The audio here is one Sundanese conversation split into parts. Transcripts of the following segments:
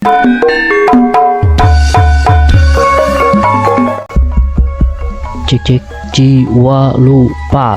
Cik cik jiwa lupa.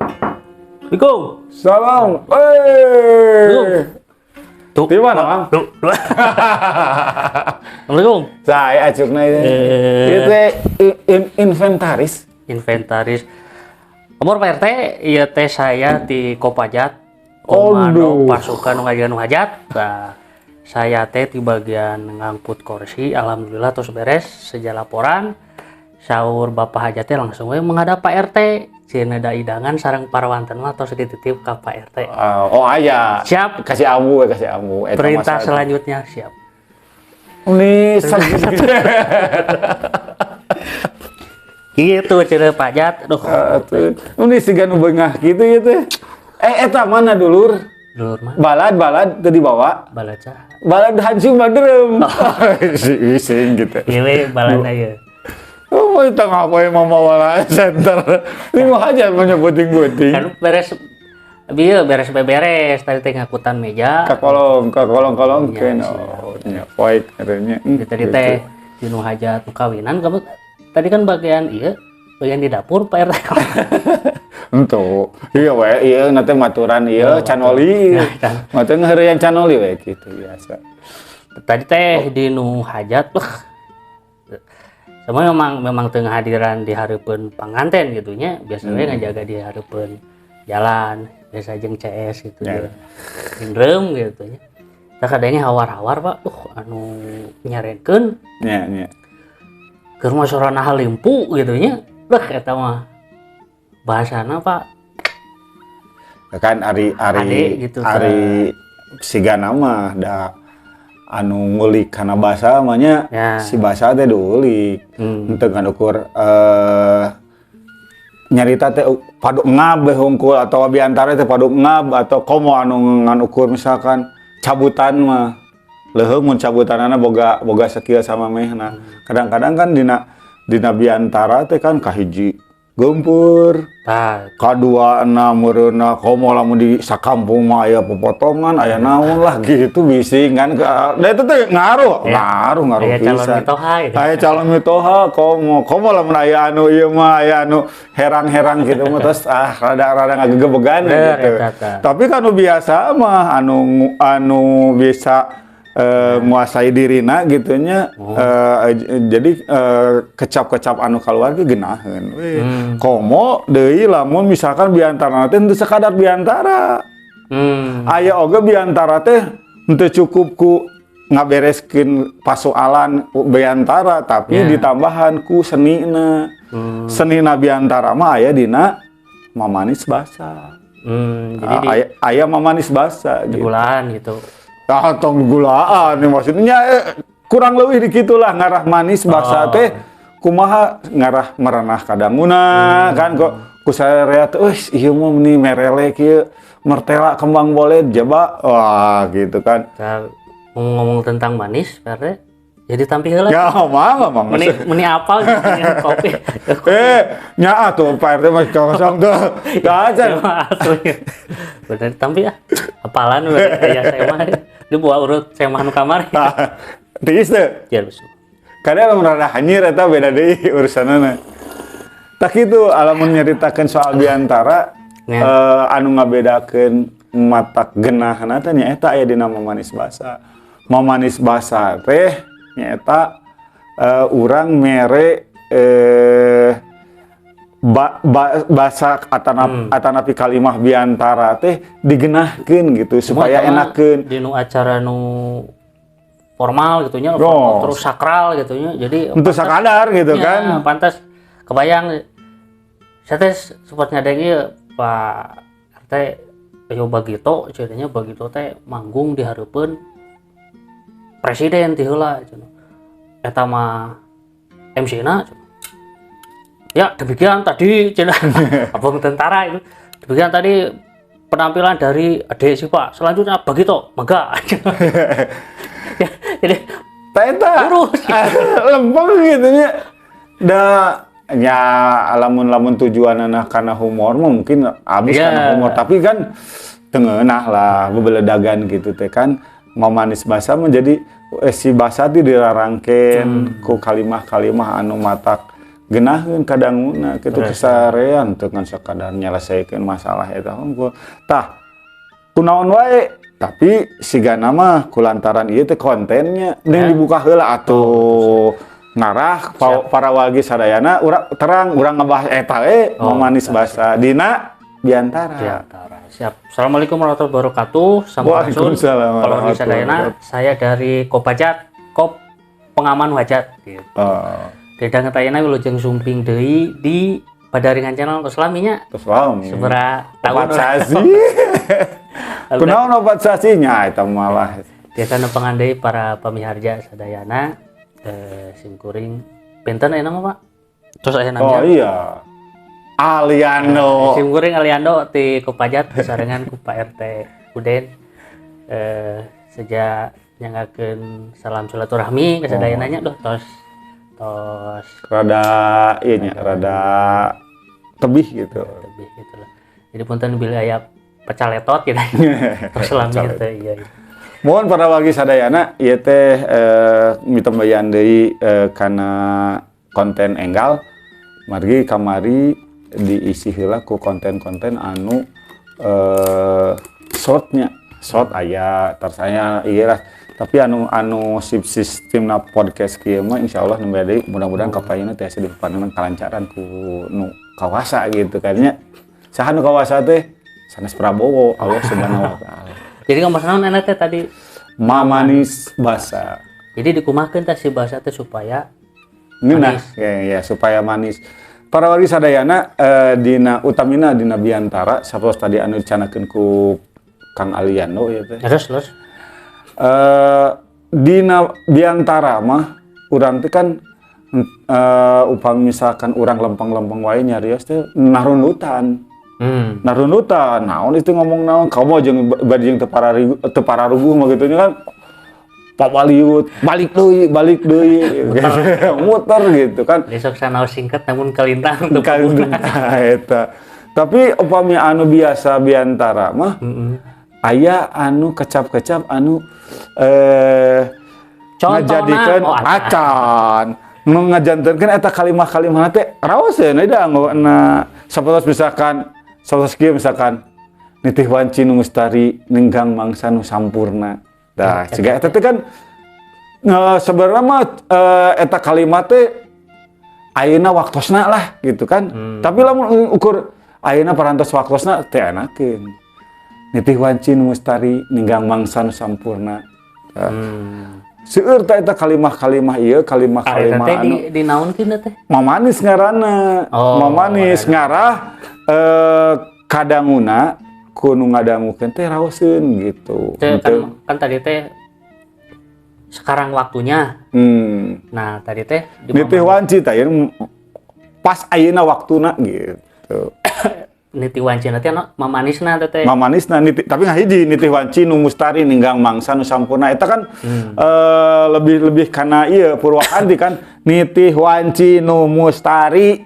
Assalamualaikum. Salam. Eh. Tuh. Di mana, Bang? Tuh. Assalamualaikum. Saya acukna ini. Eh. Itu inventaris. Inventaris. Nomor Pak RT, ieu teh saya di Kopajat. Komando Aduh. pasukan nu ngajagan nu hajat. Nah, saya teh di bagian ngangkut kursi, alhamdulillah terus beres sejak laporan. Saur Bapak hajat teh langsung we menghadap Pak RT. Cenah da idangan sareng parawanten mah tos dititip ka Pak RT. Ah, oh aya. Siap. Kasih ambu, we, kasih ambu. Eta Perintah masa- selanjutnya siap. Ini Gitu cenah Pak Jat. Duh, Atuh. Ini siga nu beungah gitu ya teh. Eh, eta mana dulur? Dulur mah Balad balad teu dibawa. Balad saha? Balad hancing baderem. Si ising gitu. Ieu we balad ieu. Oh, mau tengah apa yang mau bawa center. Ini mau aja punya puting-puting. Kan beres bieu beres beberes tadi teh ngakutan meja. Ka kolong, ka kolong-kolong Iya, kan. siap. Oh, nya poek katanya. Jadi tadi gitu. teh di nu hajat nu kawinan kamu tadi kan bagian ieu bagian di dapur Pak RT. Entu. Iya we, iya nanti maturan iya canoli. Ya, can. Maturan ngaheureyan canoli we gitu biasa. Tadi teh di nu hajat wah. Sama memang memang teu ngahadiran di hareupeun panganten gitu nya, biasanya ngajaga di hareupeun jalan, biasa jeung CS gitu Ya. ya. Indrem gitu nya. Tah kadangnya hawar-hawar Pak, anu nyarenkeun Nya nya. keur mah sorana halimpu gitu nya. Beuh eta mah bahasana Pak. Ya kan ari ari Ade gitu, ari siga nama da anu ngulik kana basa mah nya Ya. si basa teh diulik. Henteu ngan ukur nyarita teh padu ngab we hungkul atau biantara teh padu ngab atau komo anu ngan ukur misalkan cabutan mah leuheung mun cabutanana boga boga skill sama mehna. Kadang-kadang kan dina dina biantara teh kan kahiji geumpeur, Tah, kadua na meureunna komo lamun di sakampung mah aya popotongan aya naon lah gitu bising kan da itu teh ngaruh Ya. ngaruh ngaruh Aya calon pisan. mitoha gitu. Aya calon mitoha komo komo lamun aya anu ieu mah aya anu herang-herang gitu mah terus ah rada-rada ngagegebegan Bener, gitu. eta tah. Tapi kan nu biasa mah anu anu bisa nguasai dirina gitu nya, jadi kecap-kecap anu keluar ge geunaheun we. Komo deui lamun misalkan biantara teh henteu sekadar biantara. Aya oge biantara teh henteu cukup ku ngabereskeun pasoalan biantara tapi ditambahan ku senina. Senina biantara mah aya dina mamanis basa. Jadi di Aya, aya mamanis basa gitu. Gulaan gitu. Ah, tong gulaan nih maksudnya kurang lebih dikitulah ngarah manis basa teh kumaha ngarah merenah kadanguna kan kok ku saya teh euy ieu mah meni merele kieu mertela kembang boleh jaba wah gitu kan. Nah, ngomong tentang manis, Pak RT, jadi tampil heula. Ya mangga mangga. Meni meni apal gitu ya, kopi. Eh, nya tuh Pak RT masih kosong tuh. Dah aja. Ya, mah asli. Bener tampil ah. Apalan udah ya saya mah. Di buah urut saya mah nu kamari. Tah, tiis teu. Ya besul. Kadang lamun rada hanyir eta beda deui urusanana. Tah kitu lamun nyaritakeun soal biantara anu ngabedakeun matak genahna teh nyaeta aya dina mamanis basa. Mamanis basa teh nyaeta urang mere ba, ba, basa atanap, atanapi kalimah biantara teh digenahkeun gitu supaya Cuma enakeun. di nu acara nu formal gitu nya, Oh. formal terus sakral gitu nya. Jadi Untuk pantas- sakadar gitu Ya, kan. pantas kebayang saya teh sempat ngadeng ieu Pak RT ayo Bagito jadinya Bagito teh manggung di hareupeun presiden ti heula cenah. Eta mah MC na. Ya, demikian tadi cenah abang tentara itu. Demikian tadi penampilan dari adik si Pak. Selanjutnya Bagito, mangga. Ya, jadi Tah eta lurus. Lempeng gitu nya. Da ya lamun-lamun tujuanana karena humor mah mungkin abis karena humor, tapi kan teu ngeunah lah bebeledagan gitu teh kan. Mamanis basa menjadi si basa teh dirarangken ku kalimah-kalimah anu matak geunaheun kadanguna kitu, kesarean teu ngan sakadar nyelesaikeun masalah eta hungkul. Tah, kunaon wae, tapi sigana mah kulantaran ieu teh kontennya deung dibuka heula atuh ngarah para wargi sadayana urang terang urang ngebahas eta we mamanis basa dina biantara. Biantara. Siap. Assalamualaikum warahmatullahi wabarakatuh. Sampurasun. Waalaikumsalam Kalau warahmatullahi sadayana, wabarakatuh. Saya dari Kopajat, Kop Pengaman Hajat gitu. Oh, Danget ayeuna wilujeng sumping deui di Padaringan Channel, tos lami nya. Terus lami. Sabaraha tahun? 4 sasi. Kunaon 4 sasi nya eta malah. Biasa nepangan deui para pamiharja sadayana, sim kuring pinten ayeuna mah, Pak? Terus aya Oh namanya. iya. Aliando. Sim kuring Aliando ti Kopajat sarengan ku Pak RT Uden, sejak nyanggakeun salam silaturahmi ka sadayana nya. Duh, tos tos. Rada iya nya, rada tebih gitu. Lebih gitu lah. Jadi punten bilih aya pecaletot gitu. Tos lami teh iya. Mohon para wargi sadayana, ieu teh mitembayan deui kana konten enggal, margi kamari diisi heula ku konten-konten anu shortnya, short aya tar saya iya lah, tapi anu anu sistemna podcast kieu mah insyaallah nembe deui, mudah-mudahan kapayunna tiasa dipapanenan kalancaran ku nu kawasa gitu kan nya. Saha nu kawasa teh? Sanes Prabowo, Allah Subhanahu wa Taala. Jadi ngomong naon enak teh tadi? Mamanis basa. Jadi dikumahakeun teh si bahasa teh supaya Ngeunah, manis. Ya, ya, supaya manis. Para wargi sadayana, dina utamina dina biantara sapertos tadi anu dicanakeun ku Kang Aliando ya teh. Terus terus. Dina biantara mah urang teh kan upami misalkan urang lempeng-lempeng wae nyarios teh narundutan. Narundutan, naon itu ngomong naon, kamu jeung bari jeung teu pararuguh mah gitu nya kan. Pabaliut, balik deui, muter gitu kan. Besok sanaos singkat namun kalintang untuk Kali eta. Tapi upami anu biasa biantara mah aya anu kecap-kecap anu Contohna, ngajadikeun oh, acan. Acan. Nu ngajantenkeun eta kalimah-kalimah teh raoseun da na sapertos misalkan, sapertos kieu misalkan, nitih wanci nu mustari ninggang mangsa nu sampurna. Tah, siga eta teh kan sebenarnya mah eta kalimat teh ayeuna waktosna lah gitu kan. Tapi lamun ukur ayeuna parantos waktosna teh enakeun. Nitih wanci nu mustari ninggang mangsa nu sampurna. Tah. Seueur tah eta kalimah-kalimah ieu, Ah, eta kalimah-kalimah teh anu di naonkeun teh? Mamanis ngaranna. Oh, Mamanis ngarah kadanguna ku nu ngadangukeun teh raoseun gitu. Teh Henteu- kan, kan tadi teh sekarang waktunya. Nah, tadi teh di Nitih wanci tah ieu pas ayeuna waktuna gitu. Nitih wanci nanti anu mamanisna teh teh. Mamanisna nitih, tapi ngahiji nitih wanci nu mustari ninggang mangsa nu sampurna eta kan lebih lebih kana ieu purwakanti kan, nitih wanci nu mustari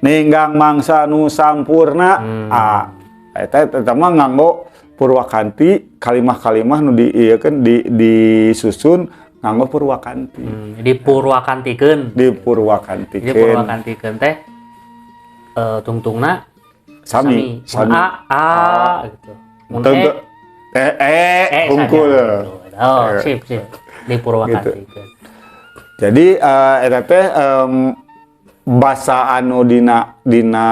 ninggang mangsa nu sampurna. Ah, eta eta mah nganggo purwakanti, kalimah-kalimah nu di ieu kan di disusun nganggo purwakanti. Di purwakantikeun. Di purwakantikeun. Jadi purwakantikeun teh tungtungna sami mun sami. A A gitu. Mun Tentu E eh eh E hungkul. saja, gitu. Oh, Eh. sip sip. Di purwakantikeun. Jadi eta teh basa anu dina dina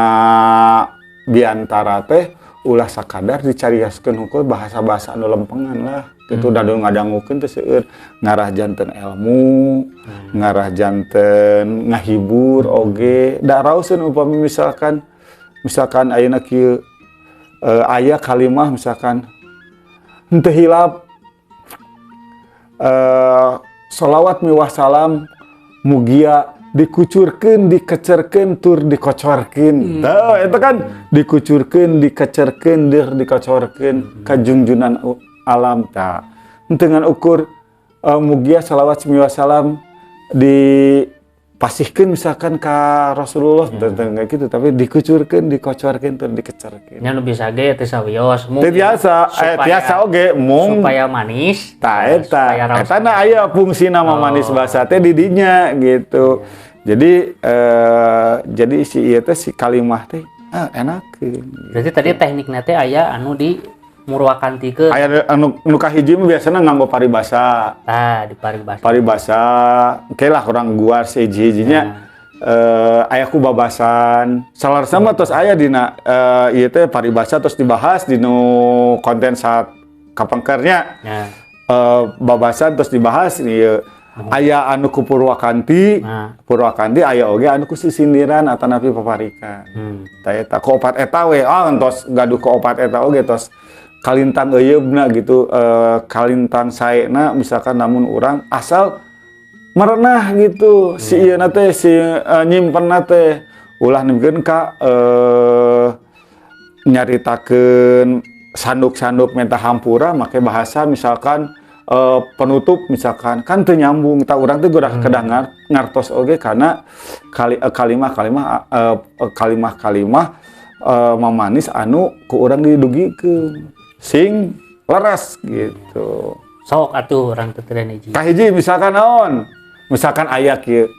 biantara teh ulah sakadar dicarioskeun hungkul bahasa-bahasa anu lempengan lah gitu. Da ngadangukeun teh seueur ngarah janten ilmu, ngarah janten ngahibur oge, da raoseun upami misalkan misalkan ayeuna kieu, aya kalimah misalkan henteu hilap. Solawat miwah salam mugia dikucurkeun, dikecerkeun, tur dikocorkeun. Tuh, itu kan dikucurkeun, dikecerkeun, tur dikocorkeun ka jungjunan alam. Tah, dengan ukur mugia salawat miwah salam dipasihkeun misalkan ka Rasulullah, teu gitu, tapi dikucurkeun, dikocorkeun, tur dikecerkeun. Nya nu bisa ge teu sawios. Teu tiasa, tiasa oge mung supaya manis. Tah, eta. Supaya raos. Eta na aya fungsi nama manis bahasa teh di dinya gitu. Jadi si ieu teh, si kalimah teh enakeun. Berarti tadi tekniknya teh aya anu di murwakantikeun. Aya anu nu kahiji mah biasana nganggo paribasa. Tah, di paribasa. Paribasa, oke lah kurang guar sehiji-hijinya. Aya ku babasan. Salarasna mah tos aya dina ieu teh paribasa tos dibahas dinu konten saat kapengkernya. Babasan terus dibahas ieu aya anu ku Purwakanti, Purwakanti aya oge anu ku sisindiran atanapi paparikan. Tah, eta ku opat eta we, tos gaduh ku opat eta oge tos kalintang euyeubna gitu, kalintang saena misalkan, namun urang asal merenah gitu si ieu teh, si nyimpenna teh ulah nepikeun ka nyaritakeun sanduk-sanduk minta hampura make bahasa misalkan penutup misalkan, kan teu nyambung. Tak urang teh geura kedah ngartos oge karena kali kalimah-kalimah kalimah-kalimah mamanis anu ku urang didugikeun sing leres gitu. Sok atuh, urang teh teu hiji. Kahiji misalkan naon, misalkan aya kieu,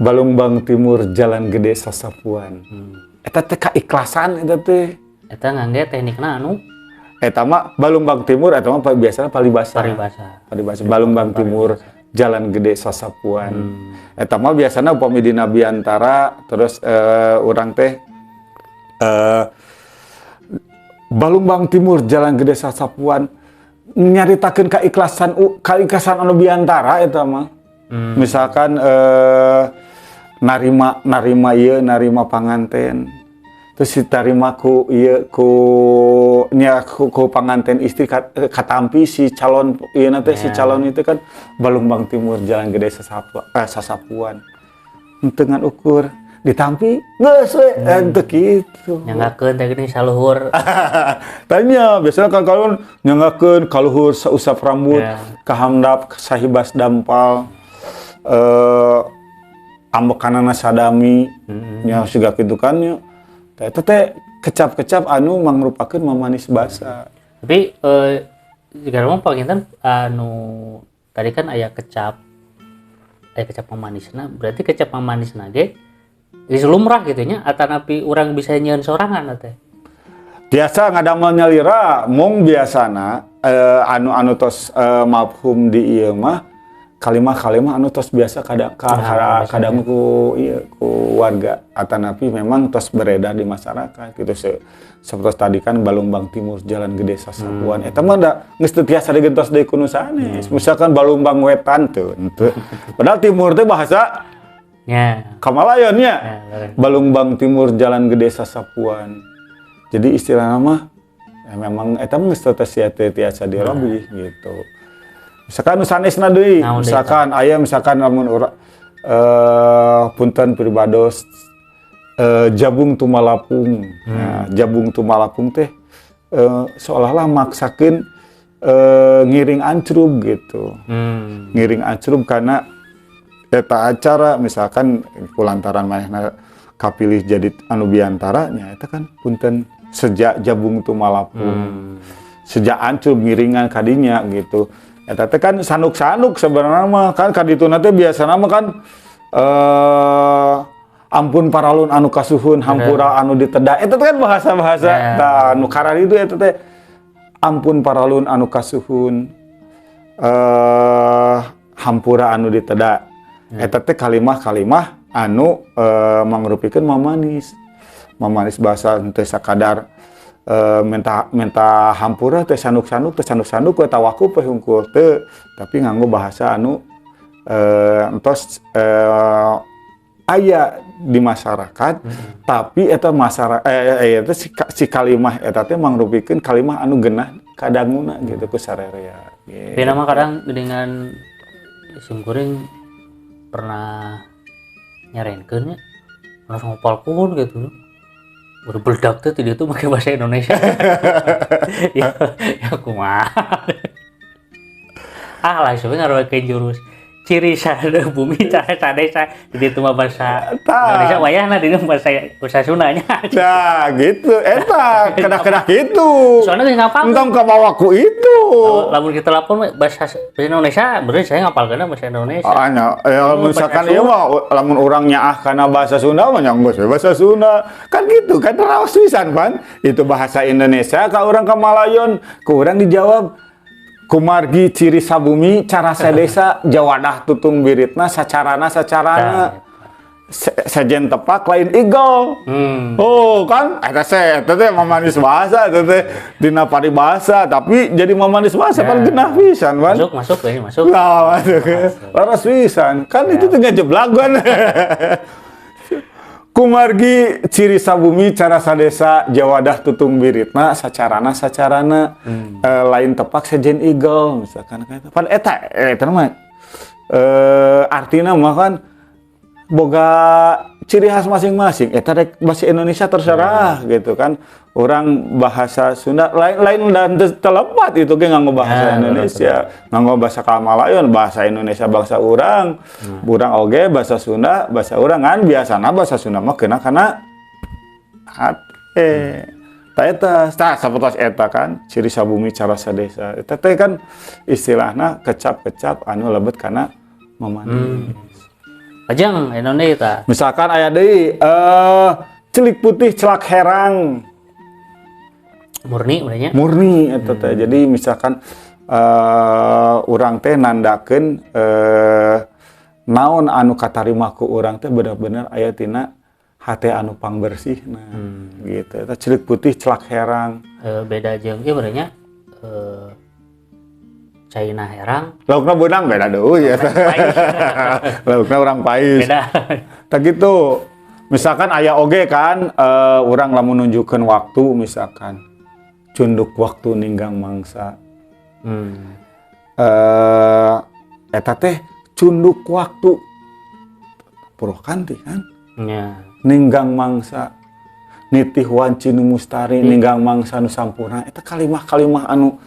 Balongbang Timur Jalan Gede Sasapuan. Eta teh kaikhlasan eta teh. Eta ngangge teknikna anu Eta mah Balongbang Timur, eta mah biasanya paribasa. Paribasa. Paribasa Balongbang Timur Jalan Gede Sasapuan. Eta mah biasanya upami dina biantara terus urang teh Balongbang Timur Jalan Gede Sasapuan nyaritakeun kaikhlasan kaikhlasan anu biantara eta mah. Misalkan narima narima ieu, narima panganten, terus ditarima ku ieu, ku nya ku panganten istri katampi si calon ieu teh, si calon itu kan Balongbang Timur Jalan Gede Sasapuan dengan ukur ditampi geus we, teu kitu. Nyanggakeun teh geuning saluhur. Tanya biasanya kan kalau nyanggakeun kaluhur sausap rambut, kahandap sahibas dampal, ambekanana sadami, nya siga kitu kan nya. Tah, eta teh kecap-kecap anu mangrupakeun mamanis basa. Tapi jika mah panginten anu tadi kan aya kecap mamanisna, berarti kecap mamanisna ge geus lumrah gitu nya, atanapi urang bisa nyieun sorangan teh? Biasa ngadamel nyalira, mung biasana anu-anu tos mafhum di ieu mah kalimah-kalimah anu tos biasa kada ka, Nah, biasa. Kadang ku ieu, ku warga atanapi memang tos beredar di masyarakat gitu, seperti tadi kan Balongbang Timur Jalan Gede Sasapuan, eta mah da geus teu tiasa digentos deui ku nu sanes. Misalkan Balongbang Wetan teu henteu, padahal timur teh bahasa Kamalayon nya. Ya, bener. Balongbang Timur Jalan Gede Sasapuan, jadi istilah mah ya memang eta mah geus teu tiasa dirobih gitu. Misalkan nu sanesna deui, Naon deui? Misalkan aya, misalkan lamun urang punten pribados, jabung tumalapung. Nah, jabung tumalapung teh seolah-olah maksakeun ngiring ancrub gitu. Ngiring ancrub karena eta acara misalkan kulantaran manehna kapilih jadi anu biantara nya, eta kan punten sejak jabung tumalapung. Sejak ancrub ngiringan kadinya gitu. Eta teh kan sanduk-sanduk sebenarnya mah kan kadituna teh biasana mah kan ampun paralun anu kasuhun, hampura anu diteda. Eta teh kan bahasa-bahasa tah anu karari itu, eta teh ampun paralun anu kasuhun, hampura anu diteda. Eta teh kalimah-kalimah anu mangrupikeun mamanis. Mamanis bahasa teu sakadar minta minta hampura teh sanduk-sanduk teh, sanduk-sanduk we tawakuf we hungkul teu, tapi nganggo bahasa anu entos aya di masyarakat, tapi eta masyarakat eta si kalimah eta teh mangrupikeun kalimah anu genah kadanguna gitu ku sarerea gitu. Tapi nama kadang dengan Sim kuring pernah nyerenkeun nya, langsung ngapalkeun gitu. Udah beledak tuh tidak tuh pakai bahasa Indonesia. Ya, ya kumaha. Ah, langsung ngaruhkeun jurus ciri sada bumi cara sadesa di itu mah bahasa Indonesia, wayahna di bahasa bahasa Sundanya. Nah, gitu. Eta kedah-kedah gitu. Soalnya geus ngapal. Entong kabawa ku itu. Lamun kita lapor mah bahasa bahasa Indonesia, berarti saya ngapalkeun bahasa Indonesia. Ah, nya, ya Oh, misalkan bahasa ieu mah lamun urang nyaah kana bahasa Sunda mah nya geus we bahasa Sunda. Kan gitu kan, raos pisan pan. Itu bahasa Indonesia ka urang ka Malayon, ku urang dijawab kumargi ciri sabumi cara sadesa jawadah tutung biritna sacarana sacarana sejen tepak lain igel. Oh kan, eta teh eta teh mamanis bahasa, eta teh dina paribasa, tapi jadi mamanis bahasa pan genah pisan pan. Masuk, masuk, ini masuk. Lah, masuk. Laras pisan. Kan itu teh ngajeblak kan. Kumargi ciri sabumi cara sadesa jawadah tutung biritna sacarana sacarana lain tepak sejen igel misalkan kayak itu. Pan eta eta mah artina mah kan boga ciri khas masing-masing. Eta rek bahasa Indonesia terserah gitu kan. Orang bahasa Sunda lain lain dan telepat itu ge nganggo bahasa Indonesia, nganggo bahasa Kamalayon, bahasa Indonesia bahasa urang. Urang oge bahasa Sunda, bahasa urang kan biasana bahasa Sunda mah kena karena hate. Tah eta, tah sapertos eta kan ciri sabumi cara sadesa. Eta teh kan istilahna kecap-kecap anu lebet kana memanis. Pajang Indonesia. Misalkan aya deui celik putih celak herang. Murni urangnya. Murni eta teh. Jadi misalkan urang teh nandakeun naon anu katarima ku urang teh bener-bener aya tina hate anu pangbersih, nah gitu. Eta celik putih celak herang. Beda jeung ieu berarti caina herang. Laukna beunang beda deui eta. Pais. Laukna urang pais. Beda. Tak gitu. Misalkan aya oge kan urang lamun nunjukkeun waktu, misalkan cunduk waktu ninggang mangsa. Eta teh cunduk waktu Purwakanti kan, ninggang mangsa nitih wanci nu mustari ninggang mangsa nu sampurna, eta kalimah-kalimah anu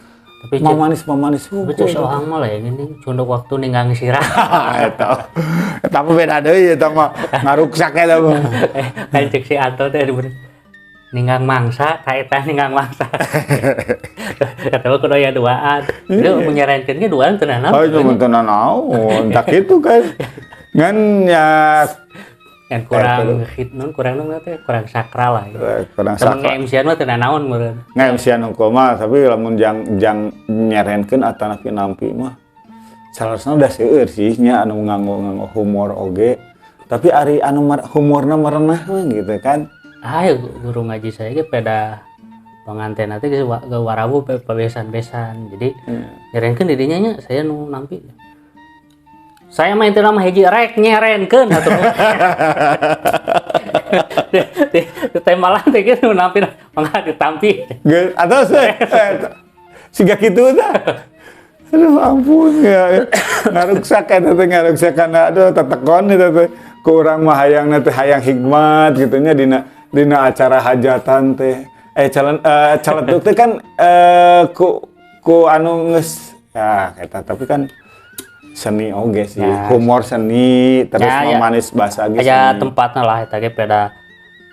Tapi mamanis mamanis tapi cek sohang mah lah ya gini, cunduk waktu ninggang sirah. Eta eta mah beda deui, eta mah ngaruksak eta mah. Kan cek si Anto teh bener ninggang mangsa, ka eta ninggang mangsa. Kata mah kudu aya duaan. Itu menyarankeun ge duaan teu naon. Oh, itu mah teu naon tak itu kan ngan ya. Kan kurang hit nun, kurang nun teh kurang sakral lah gitu. Kurang Temen sakral. nge-MC-an mah teu naon meureun. Nge-MC-an hungkul mah, tapi lamun jang jang nyerenkeun atanapi nampi mah salarasna udah seueur sih nya anu nganggo nganggo humor oge, tapi ari anu humorna merenah mah gitu kan. Ah, guru ngaji saya ge pada pengantin nanti geus ge warabu pabesan-besan. Jadi nyerenkeun di dinya nya, saya nu nampi. Saya mah intina mah hiji, rek nyerenkeun atuh. Di tembalan teh geus nu nampi mangga ditampi. Geus atos siga kitu tah. Aduh ampun ya. Ngaruksak eta teh, ngaruksak kana aduh tetekon eta teh. Ku urang mah hayangna teh hayang hikmat gitu nya dina dina acara hajatan teh. Calon caletuk teh kan ku ku anu geus ya eta, tapi kan seni oge sih. Humor seni terus memanis bahasa ge Aya seni. Tempatna lah eta ge, peda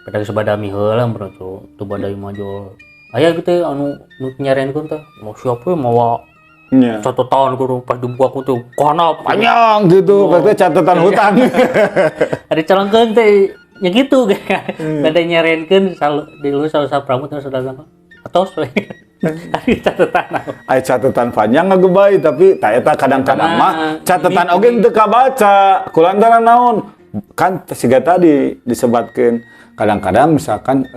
peda geus badami heula menurut tuh tuh badai maju. Aya gitu anu nu nyarenkeun teh. Mau siapa ya mawa catatan kudu pas dibuka ku tuh kana Panjang gitu, berarti catatan hutang. Ada celengkeun teh nya gitu. Bade nyarenkeun selalu di lu selalu sapramu terus sudah apa atos we. Ada catatan. Aya catatan panjang ngagebay, tapi ta eta kadang-kadang mah catatan oge teu kabaca kulantaran naon kan siga tadi disebatkeun, kadang-kadang misalkan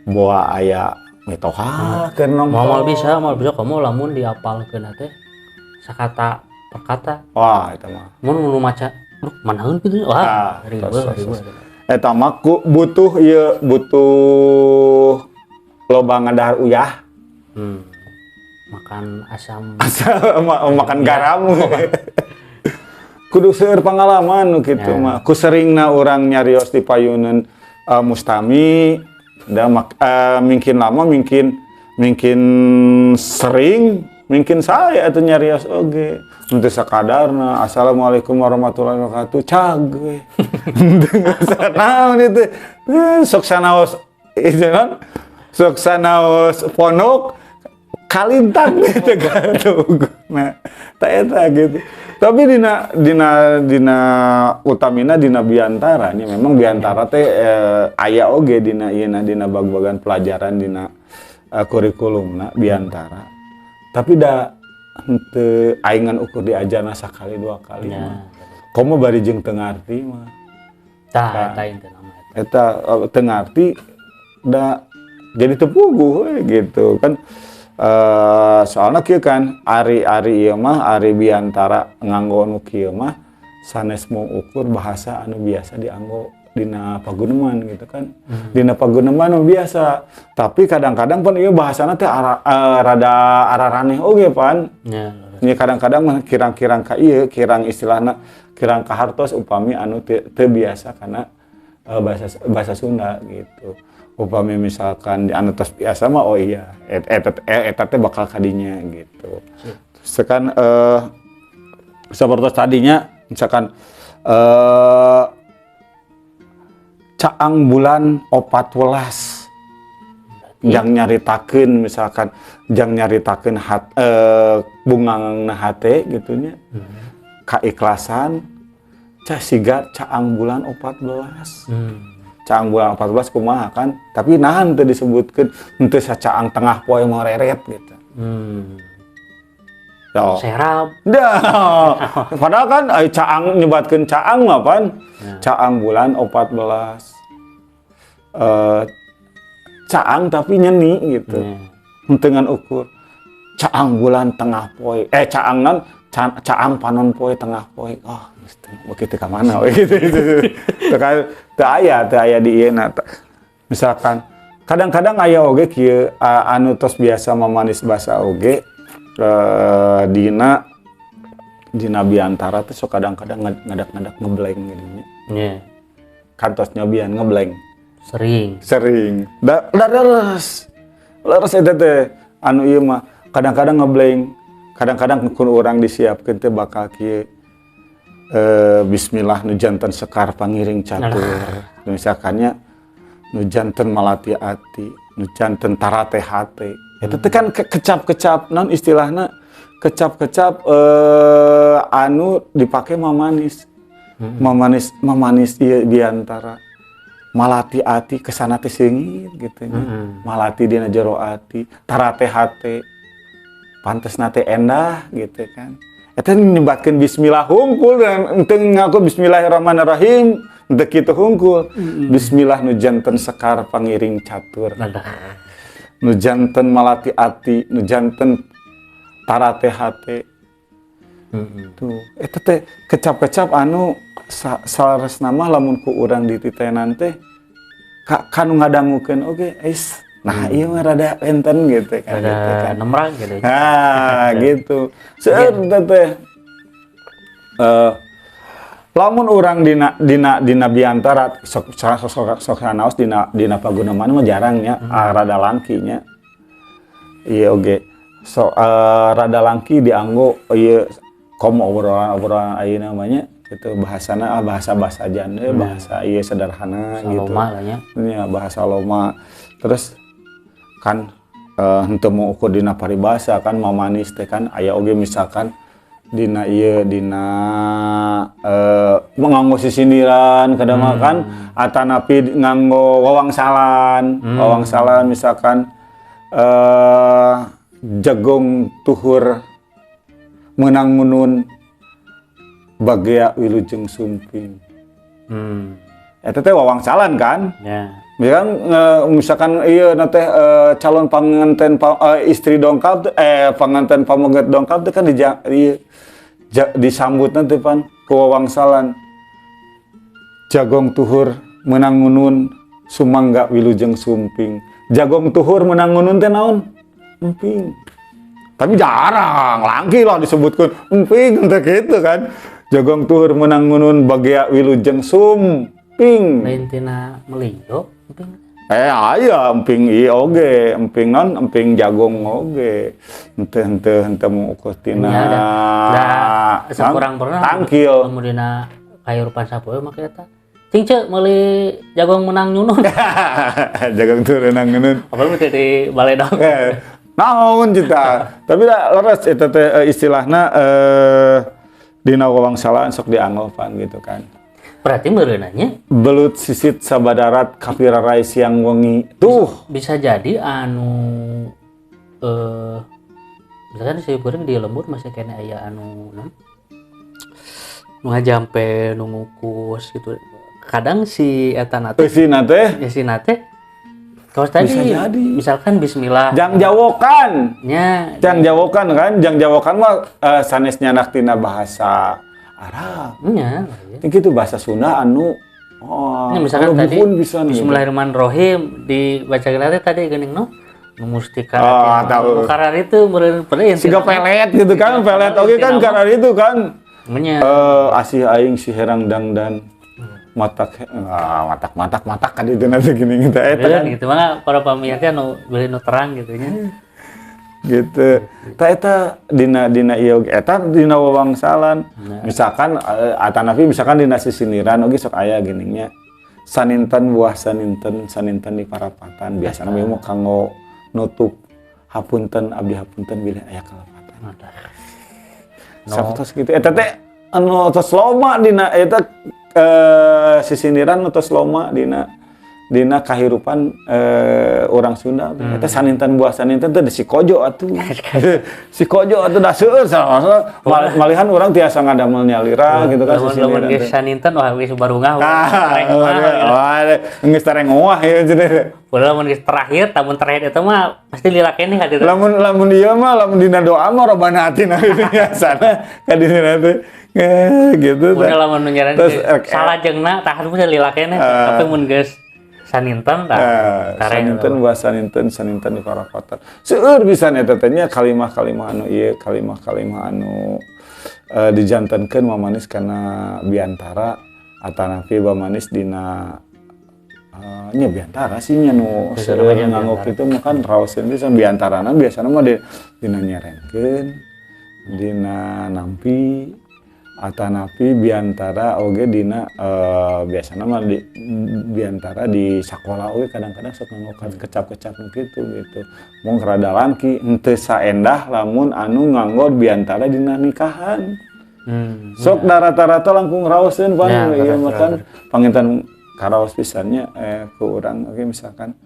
boa aya mitoha keur nongton. Moal bisa, moal bisa kamu lamun diapalkeun teh sakata per kata. Wah, eta mah. Mun nu maca, duh, manaheun kitu, wah, Ah, riweuh, tos, tos, riweuh. Tos. Eta mah ku butuh ieu, butuh loba ngadahar uyah. Makan asam. Asal makan garam. Kudu seueur pengalaman nu kitu mah. Ku seringna urang nyarios di payunan mustami da mungkin lama, mungkin mungkin sering, mungkin saya atau nyarios oge untuk sakadarna "Assalamualaikum warahmatullahi wabarakatuh" cag we. Naon itu? Sok sanaos itu kan, sok sanaos pondok kalintang gitu kan. Nah, tak eta gitu. Tapi dina dina dina utamina dina biantara nya, memang biantara teh aya oge dina ieu, dina bag-bagan pelajaran, dina kurikulumna biantara. Tapi da henteu aing ukur diajarna sakali dua kali mah. Komo bari jeung teu ngarti mah. Tah, eta intina mah eta. Eta teu ngarti da jadi teu puguh we gitu kan. Soalnya kieu kan, ari-ari ieu mah, ari biantara nganggo nu kieu mah sanes mau ukur bahasa anu biasa dianggo dina paguneman gitu kan. Dina paguneman nu biasa, tapi kadang-kadang pan ieu bahasana teh rada araraneh oge pan. Ini kadang-kadang mah kirang-kirang ka ieu, kirang istilahna kirang kahartos upami anu teu biasa karena bahasa bahasa Sunda gitu. Upami misalkan di anu tos biasa mah, oh iya, eta teh bakal kadinya gitu. Terus kan seperti tadinya misalkan caang bulan 14 jang nyaritakeun, misalkan jang nyaritakeun bungangna hate gitu nya, kaikhlasan cah siga caang bulan 14. Caang bulan 14 kumaha kan, tapi nahan teu disebutkeun, henteu sacaang tengah poe moreret gitu. Yo. Serap. Dah. Padahal kan ai caang, nyebatkeun caang mah pan. Caang bulan 14. Caang tapi nyeni gitu. Henteu ngan ukur caang bulan tengah poe, caang non caang panon poe tengah poe. Oh, geus teu begitu ka mana we gitu. Teu teu aya, teu aya di ieu. Misalkan kadang-kadang aya oge kieu, anu tos biasa mamanis basa oge dina dina biantara teh sok kadang-kadang ngadak-ngadak ngeblank gitu nya. Kantos nyobian ngeblank? Sering. Sering da leres leres eta teh anu ieu mah kadang-kadang ngeblank, kadang-kadang ku urang disiapkeun teh bakal kieu, "Bismillah nu janten sekar pangiring catur," misalkannya, "nu janten malati ati, nu janten tarate hate." Eta teh kan kecap-kecap non istilahna kecap-kecap anu dipake mamanis mamanis mamanis ieu biantara, malati ati kesana teh seungit gitu nya. Malati dina jero ati, tarate hate, pantesna teh endah gitu kan. Eta nyebatkeun bismillah hungkul dan henteu ngaku "Bismillahirrahmanirrahim", henteu kitu hungkul. "Bismillah nu janten sekar pangiring catur." "Nu janten malati ati, nu janten tarate hate." Tuh, eta teh kecap-kecap anu saleresna mah lamun ku urang dititenan teh ka kanu ngadangukeun oge, "Ais, nah ieu mah rada enten," gitu kan. Rada gitu kan. Nemrang gitu. Nah, gitu. Seueur teh teh. Lamun urang dina dina dina biantara sok sok sok sok sanaos dina dina paguneman mah jarang nya, rada langki nya. Iya oge. So rada langki dianggo ieu komo obrolan-obrolan ayeuna mah nya gitu, bahasana bahasa-bahasa jande, bahasa ieu sederhana gitu. Saloma lah nya. Nya bahasa loma. Terus kan henteu mau ukur dina paribasa kan mamanis teh kan aya oge misalkan dina ieu, dina nganggo sisindiran kadang mah kan, atanapi nganggo wawangsalan. Wawangsalan misalkan "Jagong tuhur meunang ngunun bagea wilujeng sumping." Eta teh wawangsalan kan. Misalkan, misalkan iya teh calon panganten istri dongkap teh, panganten pameget dongkap teh kan iya, disambut nanti pan ku wawangsalan "Jagong tuhur meunang ngunun sumangga wilujeng sumping." Jagong tuhur meunang ngunun teh naon? Emping. Tapi jarang, langki lah disebutkan emping teh gitu kan. Jagong tuhur menang ngunun bagea wilujeng sumping. Lain tina melinjo emping? Eh, aya emping ieu oge, emping non, emping jagung oge. Henteu henteu henteu mengukur tina Nya, da sakurang pernah tangkil. Lamun dina kahirupan sapoe make eta. Cing ceu meuli jagung menang nyunun. Jagung tuhur menang ngunun. Apalagi teh di baledog. Eh, naon cita. Tapi da leres eta teh istilahna dina wawangsalaan sok dianggo pan gitu kan. Berarti meureunna nya Belut sisit sabadarat kapirarai siang wengi. Tuh. Bisa jadi anu misalkan si kuring di lembur masih kena aya anu non nu ngajampe, nu ngukus gitu. Kadang si eta na teh Eusina teh ya si nate kalau tadi Bisa jadi. Misalkan bismillah Jang jawokan. Nya. Jang jawokan kan, jang jawokan mah sanes nyanak tina bahasa Arab. Nya. Ini gitu bahasa Sunda anu oh, Ya, misalkan anu tadi buhun pisan gitu. Bismillahirrahmanirrahim dibaca teh tadi geuning no nu mustika Oh, tahu. karena itu meureun pada Siga pelet gitu kan, pelet oke kan karena itu kan. Nya. Eh, asih aing si herang dangdan matak ah, matak matak matak kan itu nanti gini gitu eta kan. Gitu mah para pamirsa nu beli nu terang gitu nya. Gitu ta eta dina dina ieu oge, eta dina wawangsalan misalkan atanapi misalkan dina sisindiran oge sok aya geuning nya, saninten buah saninten, saninten di parapatan. Biasana mah mau kanggo nutup hapunten, abdi hapunten bilih aya kalepatan. Ada. Sapertos gitu eta teh anu tos loma dina eta sisindiran nu tos loma dina dina kahirupan orang Sunda. Eta saninten buah saninten teh si kojo atuh, si kojo atuh da seueur malihan urang tiasa ngadamel nyalira gitu kan Lamun lamun sisindiran geus teh. saninten, wah, geus barungah. Ah, wah, geus tareng wah ya cenah. Padahal lamun geus terakhir, lamun terakhir itu mah pasti lila keneh ka ditu. Lamun lamun ieu mah, lamun dina doa mah robana atina biasana ka dina teh. Gitu Mun tah. Lamun nu nyaran Terus, salajengna tah harus lila keneh, tapi mun geus saninten tah tareng. Saninten buah saninten, saninten di parapatan. Seueur pisan eta teh nya kalimah-kalimah anu ieu, kalimah-kalimah anu dijantenkeun mamanis kana biantara atanapi bamanis dina nya biantara sih nya nu Biasana seueur mah nya nganggo biantara. Kitu mah kan raoseun pisan biantarana. Biasana mah dina nyerenkeun, dina nampi, atanapi biantara oge dina biasana mah di biantara di sakola oge kadang-kadang sok nganggo kecap-kecap nu kitu gitu. Mung rada langki, henteu saendah lamun anu nganggo biantara dina nikahan. Sok da rata-rata langkung raoseun pan Ya, ieu leres, mah kan panginten karaos pisannya ku urang oge. Misalkan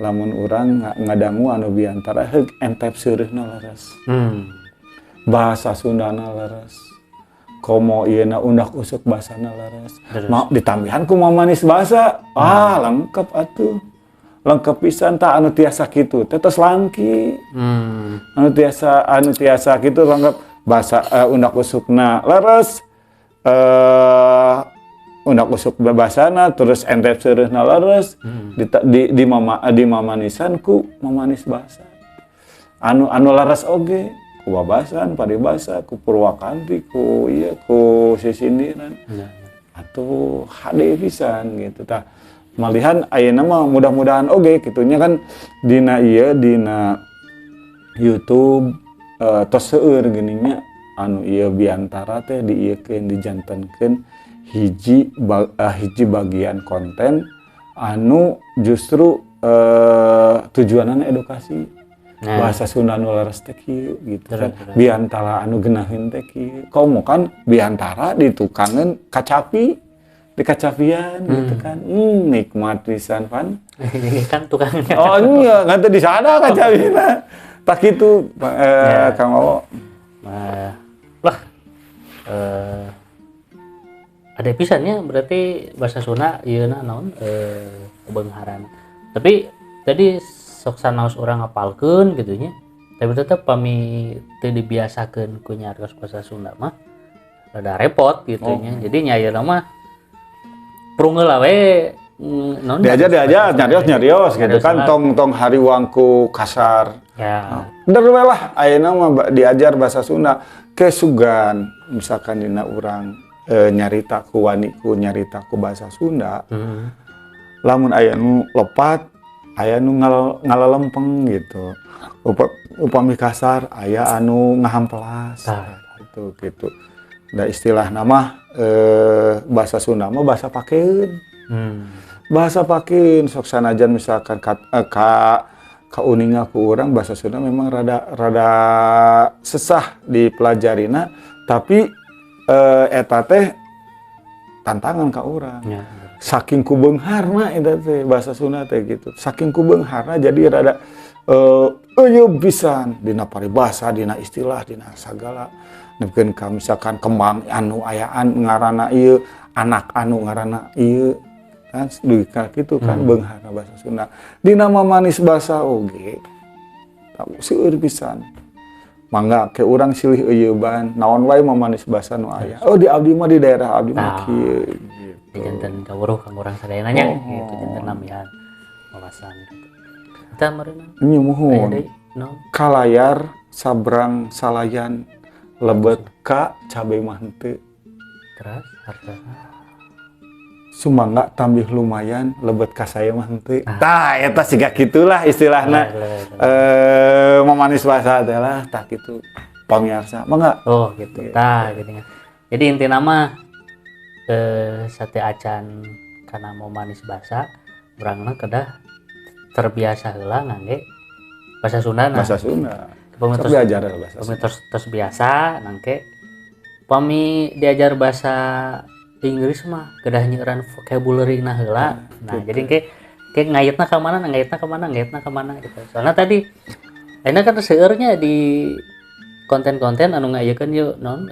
lamun urang ngadangu anu biantara, heug entep seureuhna leres, bahasa Sundana leres, komo ieu na undak usuk basana leres. Terus. Mau ditambihan ku mamanis bahasa, ah, lengkap atuh, lengkap pisan. Tah, anu tiasa kitu teh tos langki. Anu tiasa kitu lengkap bahasa undak usukna leres, undak usuk basana, terus entep seureuhna leres, di mama di mamanisan ku mamanis bahasa anu anu leres oge ku babasan paribasa, ku purwakanti, ku ieu, ku sisindiran atau hade pisan gitu. Tah, malihan ayeuna mah mudah-mudahan oge kitunya kan dina ieu, dina YouTube tos seueur geuning nya anu ieu biantara teh diieukeun, dijantenkeun hiji bagian konten anu justru tujuanana edukasi. Nah. Bahasa Sunda nu leres teh kieu gitu kan. Terus, terus. Biantara anu geunaheun teh kieu. Komo kan biantara ditukangeun kacapi, di kacapian gitu kan. Nikmat pisan pan. Ini kan tukangnya. Oh iya, nggak teu di sana kacapina. Tah kitu Ya. Kang Wawo. Nah, lah ada pisannya berarti bahasa Sunda ieu na naon kebeungharan. Tapi tadi sok sanaos urang ngapalkeun gitu nya. Tapi tetep pami teu dibiasakeun ku nyarios bahasa Sunda mah rada repot gitu Oh. nya. Jadi nya ayeuna mah prung heula we. Non Diajar diajar, nyarios nyarios gitu Nyarios kan, lah. Tong tong hariwang ku kasar. Bener we lah, ayeuna mah diajar bahasa Sunda ke sugan misalkan dina urang nyarita ku wani ku nyarita ku bahasa Sunda, lamun aya nu lepat, aya nu ngalalempeng gitu. Upami kasar, aya anu ngahampelas gitu gitu. Da istilah nama bahasa Sunda mah bahasa pakeun. Bahasa pakeun sok sanajan misalkan ka kauninga ku urang bahasa Sunda memang rada rada sesah dipelajarina, tapi eta teh tantangan ka urang. Saking ku beungharna eta teh bahasa Sunda teh gitu. Saking ku beungharna jadi rada euyeub pisan dina paribasa, dina istilah, dina sagala. Nepikeun ka misalkan kembang anu ayaan ngaranna ieu, anak anu ngaranna ieu kan dugi ka kitu kan beungharna bahasa Sunda. Dina mamanis basa oge seueur pisan. Mangga ke urang silih euyeuban naon wae mamanis basa nu aya. Oh, di abdi mah, di daerah abdi mah kieu gitu. Di janten kawruh kanggo urang sadayana nya gitu, janten nambihan wawasan gitu. Eta meureunna. Nya, Aya muhun. Deui naon? Kalayar sabrang salayan lebet ka cabe mah henteu. Terus harta. Sumangga tambih lumayan lebet ka saya mah henteu. Tah, eta siga kitulah istilahna. Lah. Mamanis bahasa teh lah, tah kitu. Pamiarsa, mangga. Oh, gitu. Tah gitu kan. Jadi inti nama sate acan kana mamanis basa urangna kedah terbiasa heula ngangge bahasa Sunda nah. Bahasa Sunda. Upami Sok tos diajar lah bahasa upami Sunda. Tos tos biasa nangke upami diajar bahasa Inggris mah kedah nyeuran vocabulary na heula. Nah, gitu. Jadi kayak kayak ngayetna ka mana, ngayetna ka mana, ngayetna ka mana gitu. Soalnya tadi ayeuna kan seueurnya di konten-konten anu ngayekeun yeuh non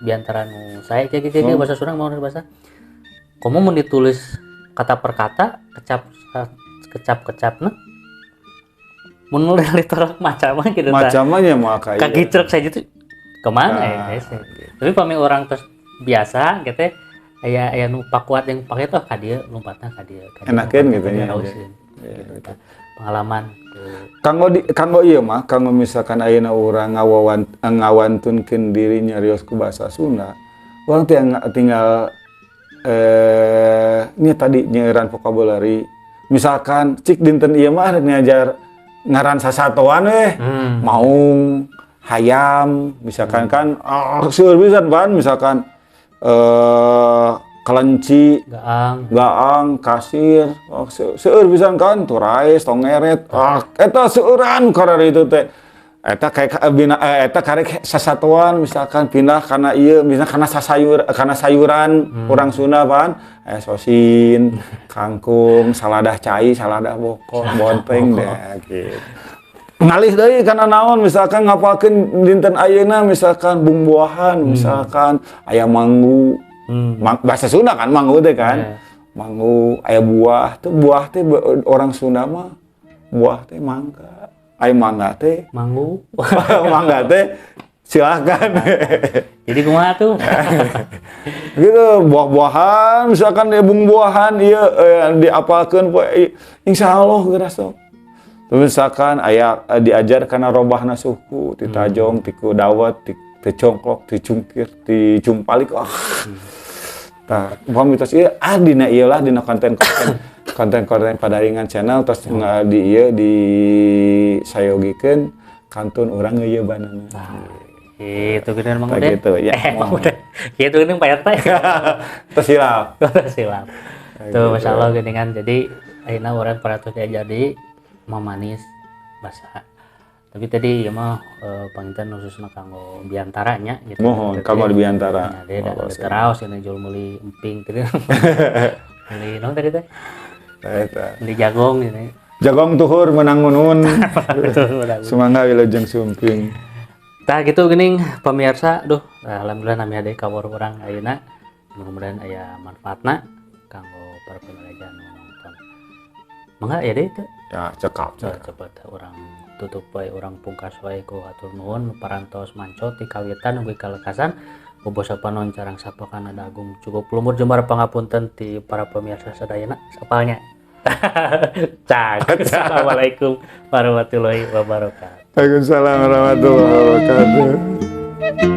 biantara nu saya kayak kayak bahasa Sunda mau bahasa komo mun ditulis kata per kata, kecap kecap kecapna mun ditolak macam gitu tah. Macamnya mah kayak Kagicrek saja tuh kemana ya Nah, guys ya. Tapi pami orang terus biasa gitu ya, aya aya nu pakuat yang pakai tuh ka dieu lompatna ka dieu ka dieu, Enakeun lompatna gitu ka dieu, nya. rauseun. Gitu, tah. Pengalaman tuh. Kanggo ieu mah, kanggo misalkan ayeuna urang ngawantunkeun diri nyarios ku bahasa Sunda, urang tinggal ini tadi nyeuran vocabulary. Misalkan cik dinten ieu mah rek ngajar ngaran sasatoan weh. Maung, hayam, misalkan kan seueur pisan pan misalkan kelenci, gaang, gaang, kasir, oh, seueur pisan kan, turais, tongeret, ah, eta seueuran karena itu teh. Eta kayak bina, eta karek sasatuan misalkan pindah karena ieu misalkan karena sasayur, karena sayuran urang Sunda pan, sosin, kangkung, saladah cai, saladah bokor, bonteng deh gitu. Ngalih deui kana naon misalkan ngapalkeun dinten ayeuna misalkan bumbuahan, misalkan aya manggu. Bahasa Sunda kan manggu teh kan. Manggu aya buah tuh, buah teh orang Sunda mah buah teh mangga. Aya mangga teh manggu. Mangga teh silakan. Jadi kumaha tuh? Gitu buah-buahan misalkan ya buahan ieu diapalkeun poe insya Allah geura sok. Terus misalkan aya diajar kana robahna suku ti tajong, ti ku dawet, ti ti congklok, ti cungkir, ti jumpalik. Ah. Tah, upami tos ieu ah dina ieu lah dina konten-konten konten-konten padaringan channel tos di ieu di sayogikeun kantun urang ngeuyebanana. Gitu gini Mang Kayak Uden. gitu, ya. Mang Uden. Gitu gini Pak RT. Terus silap. Silap. Tuh, Masya Allah gini kan. Jadi akhirnya orang pada diajar di mamanis bahasa. Tapi tadi ya mah panginten khususnya kanggo biantaranya gitu. Mohon, Gitu, kanggo ya. di biantara. Ya, dia ada Oh, ada teraos ini jual meuli emping gitu. Meuli naon tadi teh? Eta. Beli jagong ini. Jagong tuhur menang munun. Betul, betul. Sumangga wilujeng sumping. Tah gitu geuning pemirsa, duh alhamdulillah nami ade kawruh urang ayeuna. Mudah-mudahan aya manfaatna kanggo para pemirsa anu nonton. Mangga ya deh itu. Ya, cekap. Cekap. Cepet urang tutup wae, urang pungkas wae ku hatur nuhun parantos manco ti kawitan dugi ka lekasan. Bobosa panon carang sapakana dagung cukup lumur jembar. Pangapunten ti para pemirsa sadayana sapalnya. Cak. Assalamualaikum warahmatullahi wabarakatuh. Waalaikumsalam warahmatullahi wabarakatuh.